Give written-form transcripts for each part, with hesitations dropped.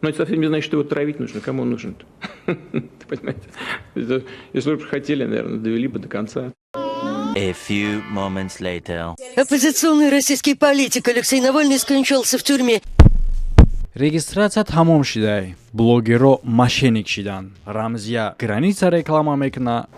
Но это совсем не значит, что его травить нужно. Кому он нужен-то? Ты понимаете? Если бы хотели, наверное, довели бы до конца. A few moments later. Оппозиционный российский политик Алексей Навальный скончался в тюрьме. Регистрация тамом шидай, блогеро мошенник шидан, Рамзия граница реклама мекуна,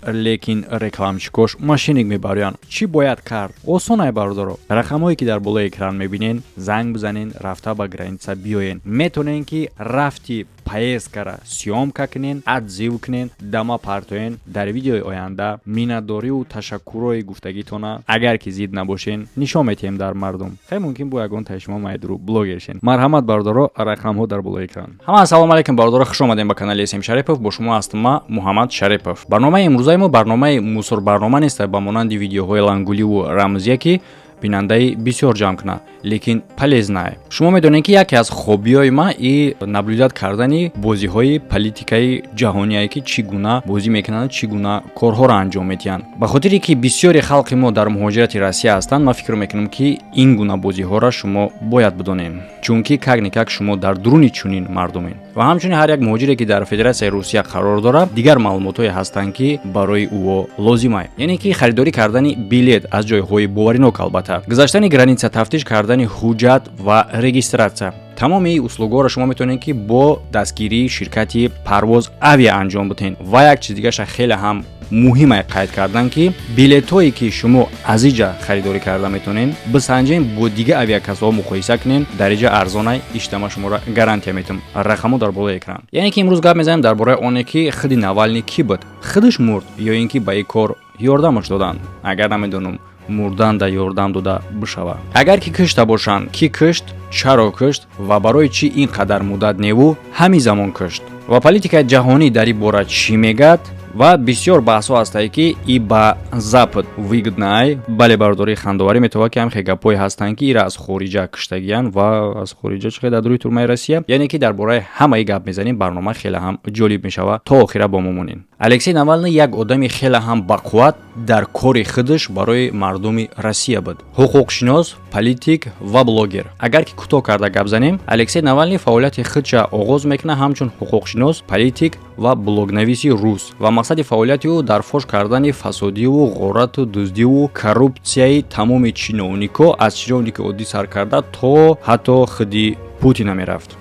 лекин рекламщикош мошенник мебароянд. Чӣ бояд кард? Осонай, бародаро. Рақамҳое, ки дар болои экран мебинен, занг бизанен, рафта ба граница биёен. Метонен, ки рафти поездкара съёмка кунен, отзыв кунен, дама партоен. Дар видеои оянда миннатдориву ташаккурҳои гуфтагитона, агар ки зид набошен, нишон метиҳем дар мардум. Хеле мумкин бо ягон таи шумо майдуру блогер шен. Марҳамат, бародаро, рақамҳо дар болои экран. Ҳама ассалому алайкум, бародаро, хуш омадем ба канали СМ Шарипов. Бо шумо ҳастам ма, Муҳаммад Шарипов. Барномаи имрӯзаи мо барномаи мусорбарнома нест, ба монанди видеоҳои Лангуливу Рамзия, ки бинандаи бисёр ҷамъ кунад, лекин полезная. Шумо медонед, ки яке аз хобиҳои ма и наблюдать кардани бозиҳои политикаи ҷаҳоние, ки чӣ гуна бозӣ мекунанд, чӣ гуна корҳоро анҷом медиҳанд. Ба хотире ки бисёри халқи мо дар муҳоҷирати Россия ҳастанд, ман фикр мекунам, ки ин гуна бозиҳоро шумо бояд бидонед, чунки как-никак шумо дар дуруни чунин мардумед. Ва ҳамчунин ҳар як муҳоҷире, ки дар Федератсияи Русия қарор дорад, дигар маълумотҳое ҳастанд, ки барои ӯо лозимай, яъне ки харидорӣ кардани билет аз ҷойҳои боваринок, албатта гузаштани граница, тафтиш кардани ҳуҷҷат ва регистрация. Тамоми услугҳоро шумо метавонед, ки бо дастгирии ширкати Парвоз Авиа анҷом бидиҳед. Ва як чиз дигаша хеле ҳам муҳиме қайд кардан, ки билетҳое, ки шумо аз иҷа харидорӣ карда метавонед, бисанҷен, бо дига авиакассаҳо муқоиса кунен, дар иҷа арзонай. Иштама шуморо гарантия метавам. Рақамҳо дар болои экран. Яъне ки имрӯз гап мезанем дар бораи оне, ки худи Навални кӣ буд, худаш мурд ё ин ки ба ин кор ёрдамаш доданд. Агар намедонам, мурдан да ёрдам дода бишавад. Агар ки кушта бошанд, кӣ кушт, чаро кушт ва барои чӣ ин қадар муддат неву ҳамин замон кушт, ва политикаи ҷаҳонӣ дар ин бора чӣ мегӯяд. Ва бисёр баҳсҳо ҳастае, ки и ба Запад выгодно. Бале, бародари, хандоварӣ метавонад, ки ҳамхе гапҳое ҳастанд, ки ира аз хориҷа куштагиянд ва аз хориҷа чихе дар дуруи турмаи Россия. Яъне ки дар бораи ҳамаи гап мезанем. Барнома хеле ҳам ҷолиб мешавад, то охира бо мо монед. Алексей Навалный як одами хеле ҳам бақувват дар кори худаш барои мардуми Россия буд: ҳуқуқшинос, политик ва блогер. Агар ки кӯтоҳ карда гап занем, Алексей Навалный фаъолияти худша оғоз мекунад ҳамчун ҳуқуқшинос, политик ва блогнависи рус. Ва мақсади фаъолияти ӯ дар фош кардани фасодиву ғорату дуздиву коррупсияи тамоми чиновникҳо, аз чиновники оддӣ сар карда то ҳатто худи Путина мерафт.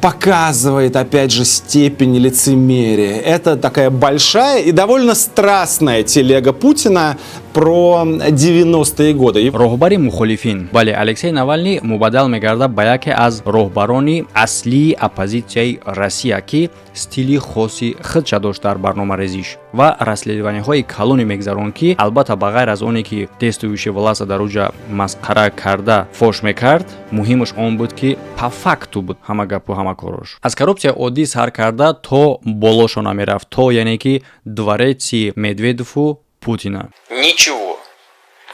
Показывает, опять же, степень лицемерия. Это такая большая и довольно страстная телега Путина про 90-е годы. Роҳбари мухолифин. Бале, Алексей Навални мубаддал мегардад ба яке аз роҳбарони аслии оппозитсияи Россия, ки стили хоси худша дошт дар барномарезиш ва расследованиҳои калоне мегузаронд, ки албатта, ба ғайр аз оне ки действующий власта дар уҷа масқара карда фош мекард, муҳимаш он буд, ки по факту буд ҳама гапу ҳама корош. Аз коррупсияи оддӣ сар карда то болошона мерафт, то яъне ки двореци Медведеву, Путина. Ничего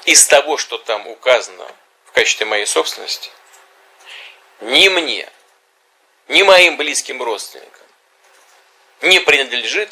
из того, что там указано в качестве моей собственности, ни мне, ни моим близким родственникам не принадлежит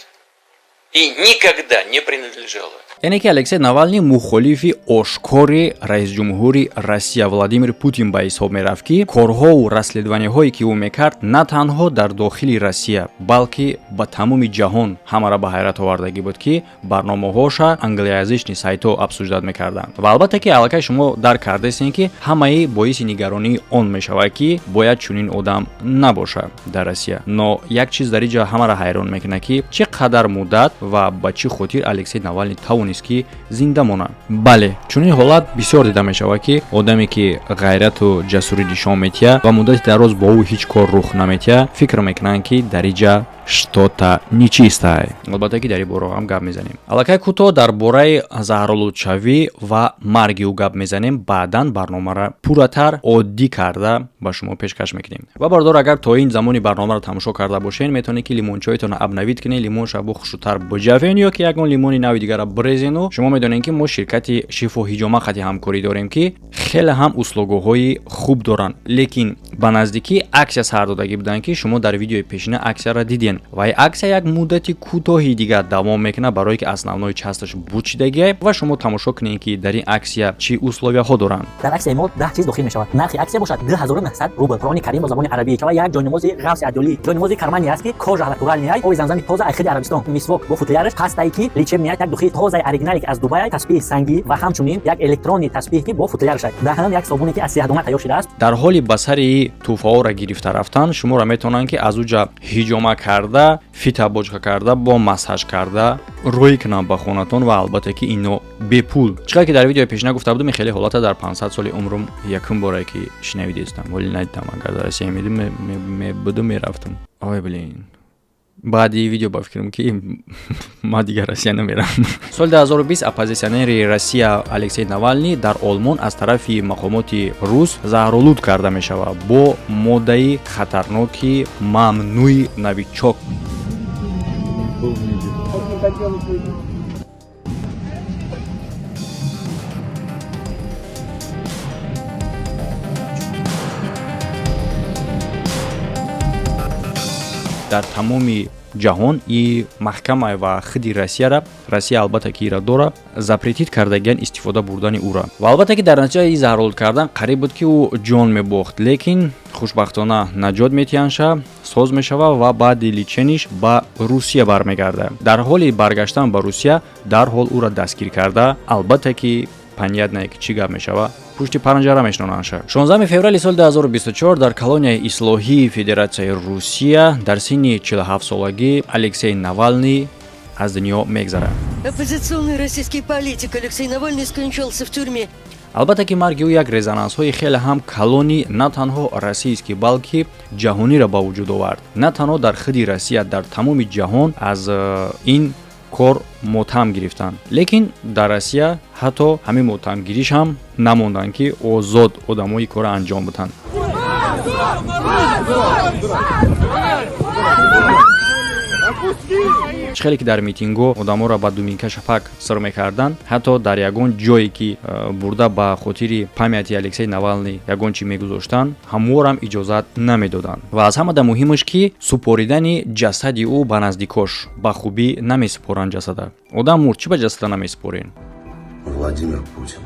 и никогда не принадлежало. Яъне ки Алексей Навални мухолифи ошкори раисҷумҳури Россия Владимир Путин ба ҳисоб мерафт, ки корҳову расследованиҳое, ки ӯ мекард, на танҳо дар дохили Россия, балки ба тамоми ҷаҳон ҳамаро ба ҳайрат овардагӣ буд, ки барномаҳоша англоязычный сайтҳо обсуждать мекарданд. Ва албатта ки аллакай шумо дарк кардастем, ки ҳамаи боиси нигаронии он мешавад, ки бояд чунин одам набошад дар Россия. Но як чиз дар инҷа ҳамаро ҳайрон мекунад, ки чӣ қадар муддат ва ба чӣ хотир Алексей Навални тавонист, ки зинда монад. Бале, чунин ҳолат бисёр дида мешавад, ки одаме, ки ғайрату ҷасурӣ нишон метиҳад ва муддати дароз бо ӯ ҳеҷ кор рух наметиҳад, фикр мекунанд, ки дар инҷа что-то нечистое. Албатта ки дар ин бора ҳам гап мезанем. Аллакай кӯтоҳ дар бораи заҳролудшавӣ ва марги ӯ гап мезанем. Баъдан барномаро пурратар оддӣ карда ба шумо пешкаш мекунем. Ва бародор, агар то ин замони барномаро тамошо карда бошед, метавонед, ки лимончоитонро обновить кунед, лимонша бо хушрӯтар биҷавен ё ки ягон лимони нави дигарро бирезену. Шумо медонед, ки мо ширкати Шифо Ҳиҷома қати ҳамкорӣ дорем, ки хеле ҳам услугоҳои хуб доранд, лекин ба наздикӣ акция сар додагӣ буданд, ки шумо дар видеои пешина акцияро диден. Лекин вай акция як муддати кӯтоҳи дигар давом мекунад, барое ки основной часташ бучидагиай. Ва шумо тамошо кунед, ки дар ин акция чӣ условияҳо доранд. Дар аксияи мо 10 чиз дохил мешавад. Нархи аксия бошад 2900 рубл. Қуръони Карим бо забони арабӣ ва як ҷойнамози ғавси адёлӣ, ҷойнамози карманӣ аст, ки кожа натуральный, оби замзами тоза аз хиди Арабистон, мисвок бо футляраш, пастае ки лечебный, як духи тозаи оригинале, ки аз Дубай, тасбиҳи сангӣ ва ҳамчунин як электронный тасбиҳ, ки бо футляраш аст. Даҳам як собуне, ки аз сияҳдона тайёр шудааст. Дар ҳоли ба сари тӯҳфаҳоро гирифта рафтан, шуморо метавонанд, ки аз уҷа ҳиҷома карда, фитобочка карда, бо массаж карда рӯй кунанд ба хонатон. Ва албатта, ки ино бепул. Чӣ қадр ки дар видеои пешина гуфта будем, хеле ҳолата дар 500 соли умрум якум боре ки шинавидестам, вале надидам. Агар дар Россия медим, мебудум, мерафтам. Ой, блин, баъди видео ба фикрам, ки ман дигар Россия намерам. Соли 2020 оппозитсионери Россия Алексей Навални дар Олмон аз тарафи мақомоти рус заҳролуд карда мешавад бо моддаи хатарноки мамнӯи Новичок. Дар тамоми ҷаҳон и маҳкама ва хиди Россияра, Россия албатта ки ира дора, запретить кардагиян истифода бурдани ӯра. Ва албатта ки дар натиҷаи заҳролуд кардан қариб буд, ки ӯ ҷон мебохт, лекин хушбахтона наҷот метиҳанша, соз мешава ва баъди лечениш ба Русия бармегардад. Дар ҳоли баргаштан ба Русия дарҳол ӯра дастгир карда, албатта ки понятно, ки чӣ гап мешава, пушти панҷара мешинонандша. 16 феврали соли 2024 дар колонияи ислоҳии Федератсияи Русия дар синни 47-солагӣ Алексей Навалный аз дунё мегзарад. Оппозиционный российский политик Алексей Навальный скончался в тюрьме. Албатта ки марги ӯ як резонансҳои хеле ҳам калони на танҳо российский, балки ҷаҳониро ба вуҷуд овард. На танҳо дар худи Россия, дар тамоми ҷаҳон аз ин кор мотам гирифтанд. Лекин дар Россия ҳатто ҳамин мотамгириш ҳам намонданд, ки озод одамои корро анҷом буданд. Чӣ хеле ки дар митингҳо одаморо ба дубинка шапак сир мекарданд, ҳатто дар ягон ҷое ки бурда ба хотири памяти Алексей Навални ягон чӣ мегузоштанд, ҳамворам иҷозат намедоданд. Ва аз ҳамада муҳимаш, ки супоридани ҷасади ӯ ба наздикош, ба хубӣ намесупоранд ҷасада. Одам мурд, чӣ ба ҷасада намесупорен? Владимир Путин,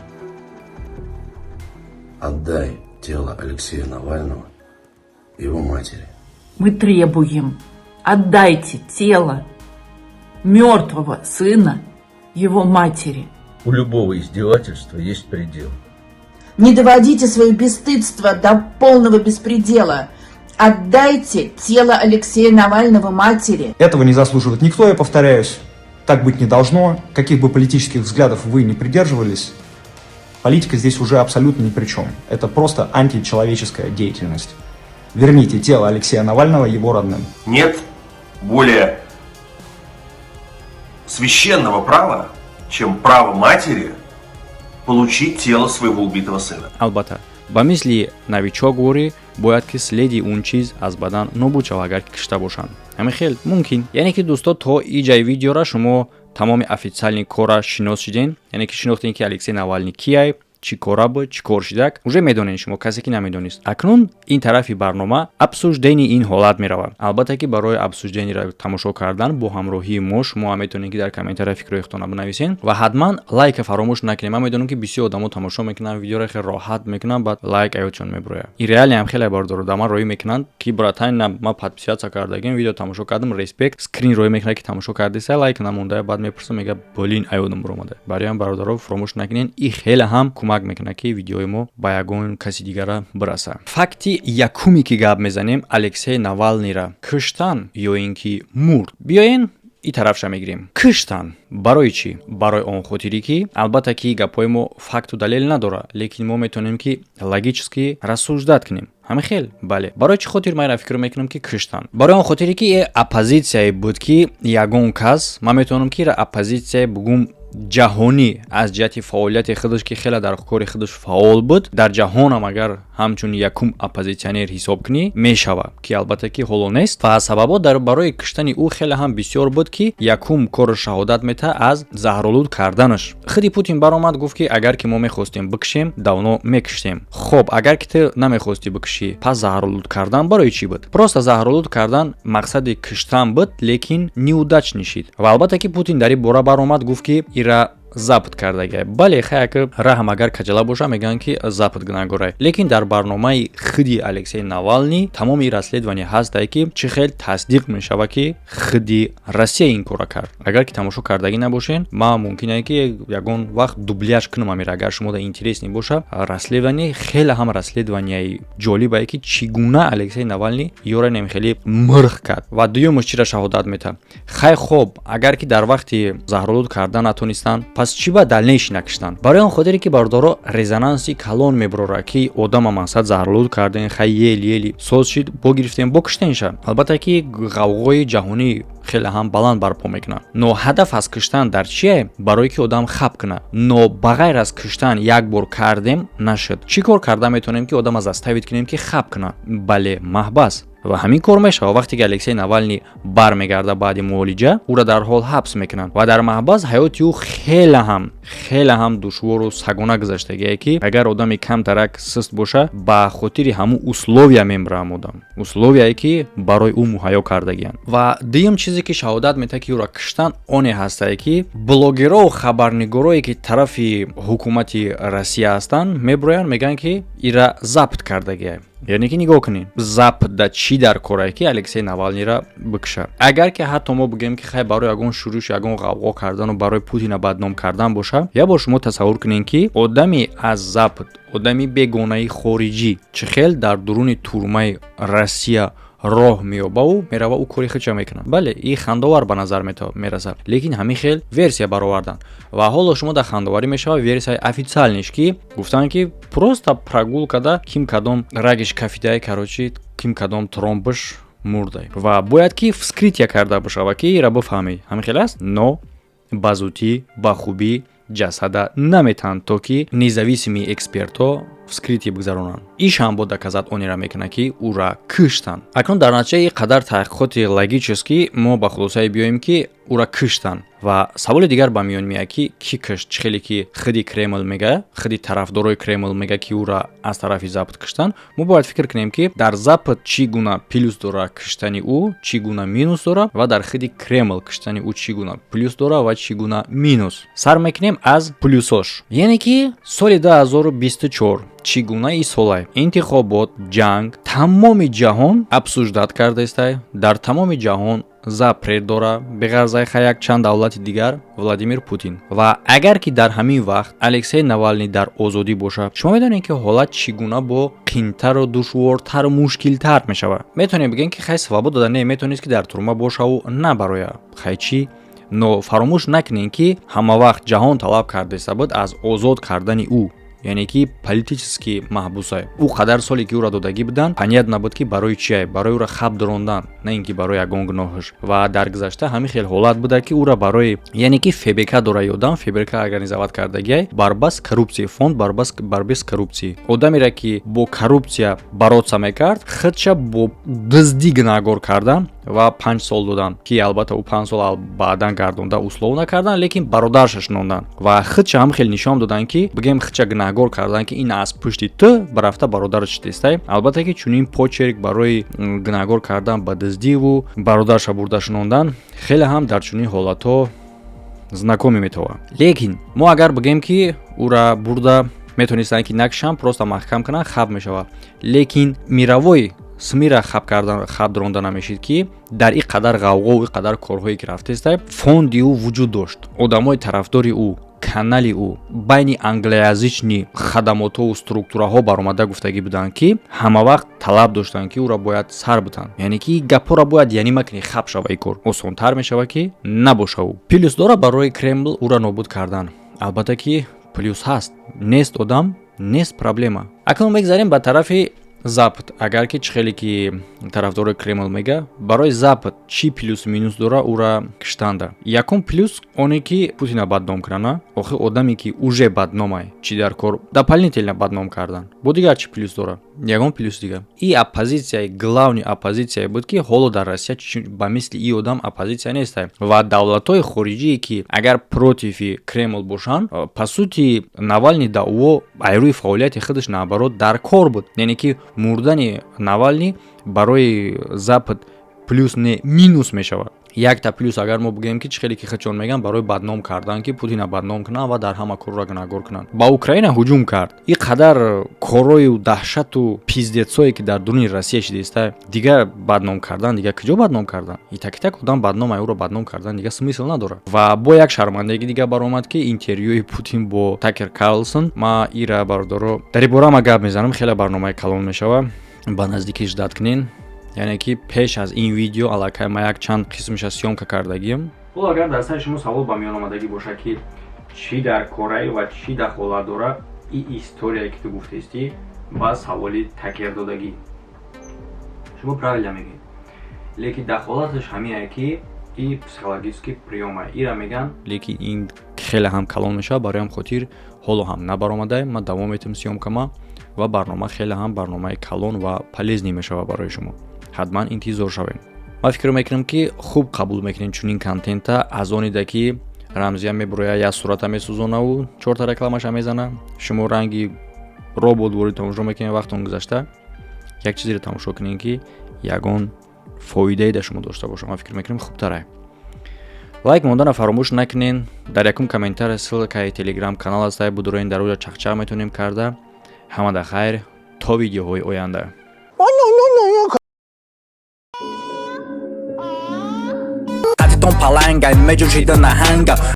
отдай тело Алексея Навального его матери. Мы требуем: отдайте тело мертвого сына его матери. У любого издевательства есть предел. Не доводите свое бесстыдство до полного беспредела. Отдайте тело Алексея Навального матери. Этого не заслуживает никто, я повторяюсь. Так быть не должно. Каких бы политических взглядов вы не придерживались, политика здесь уже абсолютно ни при чем. Это просто античеловеческая деятельность. Верните тело Алексея Навального его родным. Нет более священного права, чем право матери получить тело своего убитого сына. Албатта, ба мисли Новичок ворӣ бояд, ки следи он чиз аз бадан нобуд шавад, агар ки кишта бошанд. Ҳамин хел мумкин. Яъне ки, дӯсто, то иҷаи видеора шумо тамоми официальный кора шинос шиден, яъне ки шинохтем, ки Алексей Навални кияй, чӣ кора буд, чӣ кор шидак, уже медонед шумо, касе ки намедонист. Акнун ин тарафи барнома обсуждение ин ҳолат меравад. Албатта ки барои обсуждениеро тамошо кардан бо ҳамроҳии мо шумо ҳам метавонед, ки дар комментария фикрҳои худтона бинависед ва ҳатман лайка фаромӯш накунед. Ман медонам, ки бисёр одамо тамошо мекунанд видеоро, хеле роҳат мекунанд, баъд лайк аёдшон мебурояд. И реально ҳам хеле бардоро да ман роӣ мекунанд, ки братан, на ман подписаться кардагим, видео тамошо кардам, респект. Скрин роӣ мекунад, ки тамошо кардиса, лайк намонда. Баъд мепурсам, мега: «Блин, аёдам буромада». Барои бародаро, фаромӯш накунед, и хеле ҳам кӯмак мекунад, ки видеои мо ба ягон каси дигара бирасад. Факти якуме ки гап мезанем: Алексей Навалнира куштан ё ин ки мурд? Биёен, и тарафша мегирем. Куштан барои чӣ? Барои он хотире, ки албатта ки гапҳои мо факту далел надорад, лекин мо метавонем, ки логически рассуждать кунем. Ҳамин хел, бале. Барои чӣ хотир ман фикр мекунам, ки куштан? Барои он хотире, ки оппозитсияе буд, ки ягон кас, ман метавонам, ки оппозитсия бугум. Ҷаҳонӣ аз ҷиҳати фаъолияти худаш, ки хеле дар кори худаш фаъол буд, дар ҷаҳонам агар ҳамчун якум оппозитсионер ҳисоб кунӣ мешавад, ки албатта ки ҳоло нест. Ва сабабҳо дар барои киштани ӯ хеле ҳам бисёр буд, ки якум корро шаҳодат метаҳад аз заҳролуд карданаш. Худи Путин баромад, гуфт, ки агар ки мо мехостем бикушем, давно мекуштем. Хоб, агар ки ту намехостӣ бикушӣ, пас заҳролуд кардан барои чӣ буд? Просто заҳролуд кардан мақсади киштан буд, лекин неудачный шид. Ва албатта ки Путин дар ин бора баромад, гуфт, ки ира Запад кардагай. Бале, хаяк раҳм агар каҷала боша, мегӯянд, ки Запад гунаҳгорай, лекин дар барномаи худи Алексей Навални тамоми расследование ҳастае, ки чӣ хел тасдиқ мешавад, ки худи Россия ин кора кард. Агар ки тамошо кардагӣ набошен, ман мумкине ки ягон вақт дубляж кунам амира, агар шумода интересный боша. Расследование хеле ҳам расследованияи ҷолибае, ки чӣ гуна Алексей Навални ёра хеле мирх кард. Ва дуюмаш чира шаҳодат метаҳад? Хай, хоб, агар ки дар вақти заҳролуд кардан натонистанд, пас чӣ ба дальнейший накиштанд? Барои он хотире ки, бародаро, резонанси калон мебарора, ки одама мақсад заҳролуд кардем, хай, еле-еле соз шид, бо гирифтем, бо киштенша. Албатта ки ғавғои ҷаҳонӣ хеле ҳам баланд барпо мекунад. Но ҳадаф аз киштан дар чие? Барое ки одам хаб кунад. Но ба ғайр аз киштан, як бор кардем, нашуд, чӣ кор карда метавонем, ки одама заставить кунем, ки хаб кунад? Бале, маҳбас. Ва ҳамин кор мешавад. Вақте ки Алексей Навални бармегарда баъди муолиҷа, ӯра дар ҳол ҳабс мекунанд ва дар маҳбас ҳаёти ӯ хеле ҳам душвору сагона гузаштагие, ки агар одами камтарак сист боша, ба хотири ҳамун условия мемирам одам, условияе ки барои ӯ муҳайё кардагиянд. Ва дуюм чизе ки шаҳодат метаҳад, ки ӯро киштан, оне ҳастае, ки блогерову хабарнигорое, ки тарафи ҳукумати Россия ҳастанд, мебироянд, мегӯянд, ки ира Запад кардагия. Яъне ки нигоҳ кунед, Запада чӣ дар корае, ки Алексей Навалнира бикушад? Агар ки ҳатто мо бигӯем, ки хай, барои ягон шӯриш, ягон ғавғо кардану барои Путина бадном кардан боша, як бор шумо тасаввур кунед, ки одами аз Запад, одами бегонаи хориҷӣ чӣ хел дар дуруни турмаи Россия роҳ меёбаву мерава, ӯ кори худша мекунад. Бале, и хандовар ба назар мерасад, лекин ҳамин хел версия бароварданд. Ва ҳоло шумо дар хандоварӣ мешавад версияи официальныйш, ки гуфтанд, ки просто прогулкада ким кадом рагиш кафидаи, короче, ким кадом тромбш мурдай ва бояд ки вскрытие карда бошава, ки ира бифаҳмед, ҳамин хел аст. Но ба зудӣ, ба хубӣ ҷасада наметаҳанд, то ки независимый экспертҳо вскрытие бигзаронанд. Иш ҳам бо доказать онеро мекунад, ки ӯра киштанд. Акнун дар натиҷаи қадар таҳқиқоти логический мо ба хулосае биёем, ки ӯра киштанд. Ва саволи дигар ба миён меяд, ки кӣ кишт? Чӣ хеле ки худи Кремл мега, худи тарафдорои Кремл мега, ки ӯра аз тарафи Запад киштанд. Мо бояд фикр кунем, ки дар Запад чӣ гуна плюс дора киштани ӯ, чӣ гуна минус дора ва дар худи Кремл киштани ӯ чӣ гуна плюс дора ва чӣ гуна минус. Сар мекунем аз плюсош. Яъне ки соли 2024 чӣ гуна солай? Интихобот, ҷанг, тамоми ҷаҳон обсуждать кардаистай, дар тамоми ҷаҳон запрет дора, беғарзай як чанд давлати дигар, Владимир Путин. Ва агар ки дар ҳамин вақт Алексей Навални дар озодӣ бошад, шумо медонед, ки ҳолат чӣ гуна бо қинтару душвортару мушкилтар мешавад. Метавонем бигӯем, ки хай, свобода дода не, метавонист, ки дар турма бошаву набароя, хай чӣ. Но фаромӯш накунем, ки ҳама вақт ҷаҳон талаб кардаиста буд аз озод кардани ӯ, яъне ки политический маҳбусай. Ӯ қадар соле ки ӯра додагӣ буданд, понятно буд, ки барои чие: барои ӯра хаб дурондан, на ин ки барои ягон гуноҳаш. Ва дар гузашта ҳамин хел ҳолат буда, ки ӯра барои, яъне ки ФБК дора ёдам, ФБК организовать кардагиай борьба с коррупцией, фонд борьбы с коррупцией. Одамере ки бо коррупсия бороться мекард, худша бо дуздӣ гунаҳгор кардан ва 5 сол доданд, ки албатта ӯ 5 сол баъдан гардонда, условно кардан, лекин бародарша шинонданд ва худша ҳам хел нишон доданд, ки бигем, худша гунаҳгор карданд, ки ин аз пушти ту барафта бародарат шидистай. Албатта ки чунин почерк барои гунаҳгор кардан ба дуздиву бародарша бурда шинондан хеле ҳам дар чунин ҳолатҳо знакомый метавонад. Лекин мо агар бигем, ки ӯра бурда метавонистанд, ки накшанд, просто маҳкам кунанд, хаб мешавад, лекин мировой СМИра хаб кардан, хаб дуронда намешид, ки дар ин қадар ғавғову ин қадар корҳое ки рафтеста, фонди ӯ вуҷуд дошт, одамои тарафдори ӯ, канали ӯ байни англоязычный хадамотҳову структураҳо баромада гуфтагӣ буданд, ки ҳама вақт талаб доштанд, ки ӯро бояд сар битанд. Яъне ки гапҳоро бояд яъне макунӣ, хаб шава, ин кор осонтар мешавад, ки набоша. Ӯ плюс дора барои Кремл ӯро нобуд кардан? Албатта ки плюс ҳаст. Нест одам, нест проблема. Акнун мегзарем ба тарафи Запад, агар ки чӣ хеле ки тарафдори Кремл мега, барои Запад чӣ плюсу минус дора ӯра киштанда? Якум плюс оне ки Путина бадном кунана. Охир одаме ки уже бадномай, чӣ дар кор дополнительно бадном кардан? Бо дигар чӣ плюс дора? Ягон плюс дигар. И оппозитсияи, главный оппозитсияе буд, ки ҳоло дар Россия ба мисли и одам оппозитсия нестай. Ва давлатҳои хориҷие ки агар против и Кремл бошанд, по сути, Навални да ӯ айрӯи фаъолияти худаш, наоборот, дар кор буд. Яъне ки мурдани Навални барои Запад плюс не, минус мешавад. Якта плюс, агар мо бигӯем, ки чӣ хеле ки худшон мегӯянд, барои бадном кардан, ки Путина бадном кунанд ва дар ҳама корро гунаҳгор кунанд. Ба Украина ҳуҷум кард, ин қадар корою даҳшату пиздец ое ки дар дуруни Россия шидиста, дигар бадном кардан, дигар куҷо бадном кардан? И так и так одам бадном ай, ӯро бадном кардан дигар смысл надорад. Ва бо як шармандагӣ дигар баромад, ки интервюи Путин бо Такер Карлсон. Ма ира, бародаро, дар ин бора ма гап мезанам, хеле барномаи калон мешава, ба наздикӣ ждать кунен. Яъне ки пеш аз ин видео аллакай ма як чанд қисмаша съёмка кардагием. Ҳоло агар дар сари шумо савол ба миён омадагӣ бошад, ки чӣ дар корай ва чӣ дахолат дора и история е ки ту гуфтестӣ ба саволи Такер додагӣ, шумо правильно мегӯед, лекин дахолаташ ҳамиае ки и психологический приём а ира меган. Лекин ин хеле ҳам калон мешавад, барои ҳам хотир ҳоло ҳам набаромадаем. Ма давом метем съёмка ма ва барнома хеле ҳам барномаи калон ва полезный мешавад барои шумо. Ҳатман интизор шавем. Ман фикр мекунам, ки хуб қабул мекунем чунин контента аз онида ки Рамзия мебуроя, як сурата месӯзонаву чорта рекламаша мезана, шумо ранги робот ворид тамошо мекунед. Вақтон гузашта, як чизеро тамошо кунем, ки ягон фоидае дар шумо дошта бошад. Ман фикр мекунам, хубтарай. Лайк мондана фаромӯш накунен. Дар якум комментария ссылка и Телеграм канал ҳастай, будуроин, дар оҷа чақчақ метавонем карда. Ҳамада хайр, то видеоҳои оянда. Паланга меҷӯшида наҳанга.